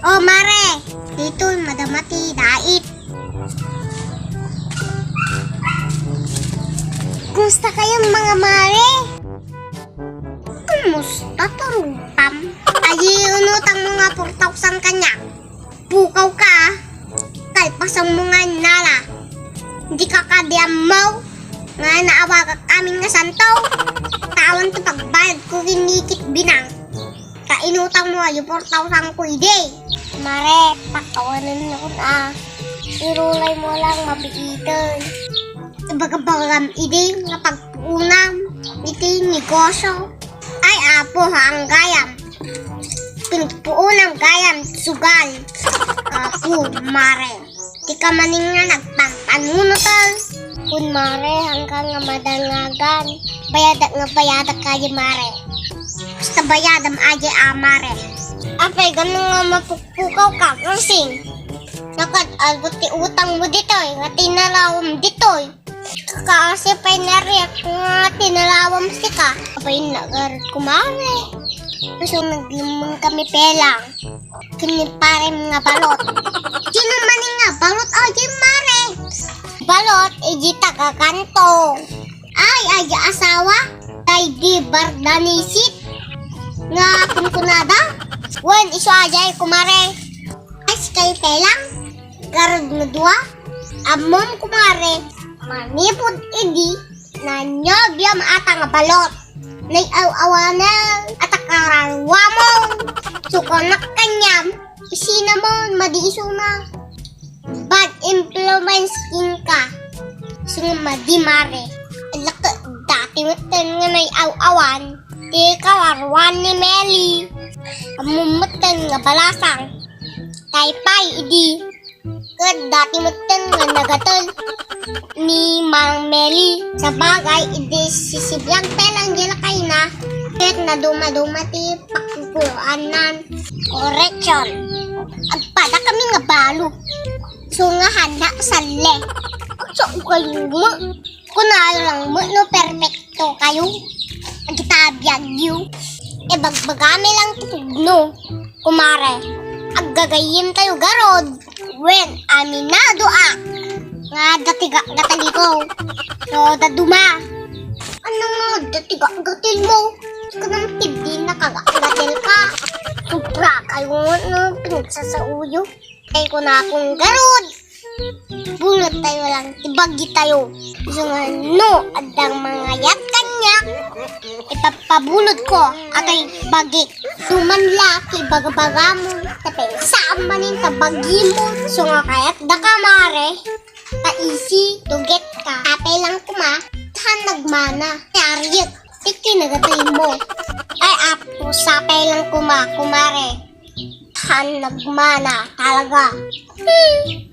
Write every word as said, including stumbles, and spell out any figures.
O, mare, ditoy madama ti dait. Kumusta kayo, mga mare? Kumusta, turupam? Adi, inutang mo nga four thousand kaniak. Pukaw ka, ah. Kalpasan mo nga nala. Hindi ka kadi ammaw nga naawagak amin nga santo. Tawan ti pagbayad ko ken ni Kit Binang. Ta inutang mo adi four thousand ko idi. Mare, pakawanen mo kun, ah. Irulay mo lang mabiiten. Ibagabagam idi nga pagpuonam iti negosyo. Ay, Apo, haan gayam. Pinagpuonam gayam sugal. Apo, mare. Ti ka manen nga nagpangpanunot, eh. Kun mare, haan ka nga madangagan. Bayadak nga bayadak kadi, mare. Basta bayadam adi, ah, mare. Apay, gano nga mapukpukaw ka, Rosing? Nakat, albot ti utang mo ditoy, nga tinalawam ditoy. Kaasi pay nariak nga tinalawam sika. Apay, nagarod ko, mare. Kasi naglimmon kami pelang. Ken ni parem nga balot. Sino manen nga balot, adi, mare? Balot, idi taga-kanto. Ay, adi asawa, tay di bardanisit nga kunkunada? Wen, isu adi, kumare. Ay, sikay pelang, garod nga dua. Ammom, kumare, manipud idi, nanyobiam ata nga balot. Nay-aw-awanen, ata kararwamon. Sukonak kaniam, isinamon, madi isuna. Bad influence kenka. Isu nga madi, mare. Alak dati metten nga nay-aw-awan ti kararwan ni Meli. Ammom metten nga balasang. Tay pay idi. Ket dati metten nga nagatel ni Mang Meli. Sabagay, idi sisibiag pelang di lakayna, ket naduma-duma ti pakukuloannan. Correction. Agpada kami nga balo. So nga hanna salle. Agsa kayo mo. Kunayo lang mo no perfecto kayo. Agitabiag yu. Ibagbagami lang ti pudno. Kumare, aggagayyem tayo garud. Wen, aminado a nga adda ti ga-, gatalikaw. No, daduma. Ano nga adda ti ga-gatil mo? Kanang ti di nakagagatil ka. Sobra kayo, no, pinagsasauyo. Kay kunakong garud. Bulot tayo lang ti bagi tayo. Isu nga no, addang mangayat kaniak, ipapabulod ko, atoy bagi. Duman la ti bagabaga mo, tapay saan manen ta bagi mo. Isu nga kayat da ka, mare, ta easy to get ka. Apay lang kuma, saan nagmana, ti ariek, ti kinagatil mo. Ay, apo, sapay lang kuma, kumare. Saan nagmana talaga. Hmm.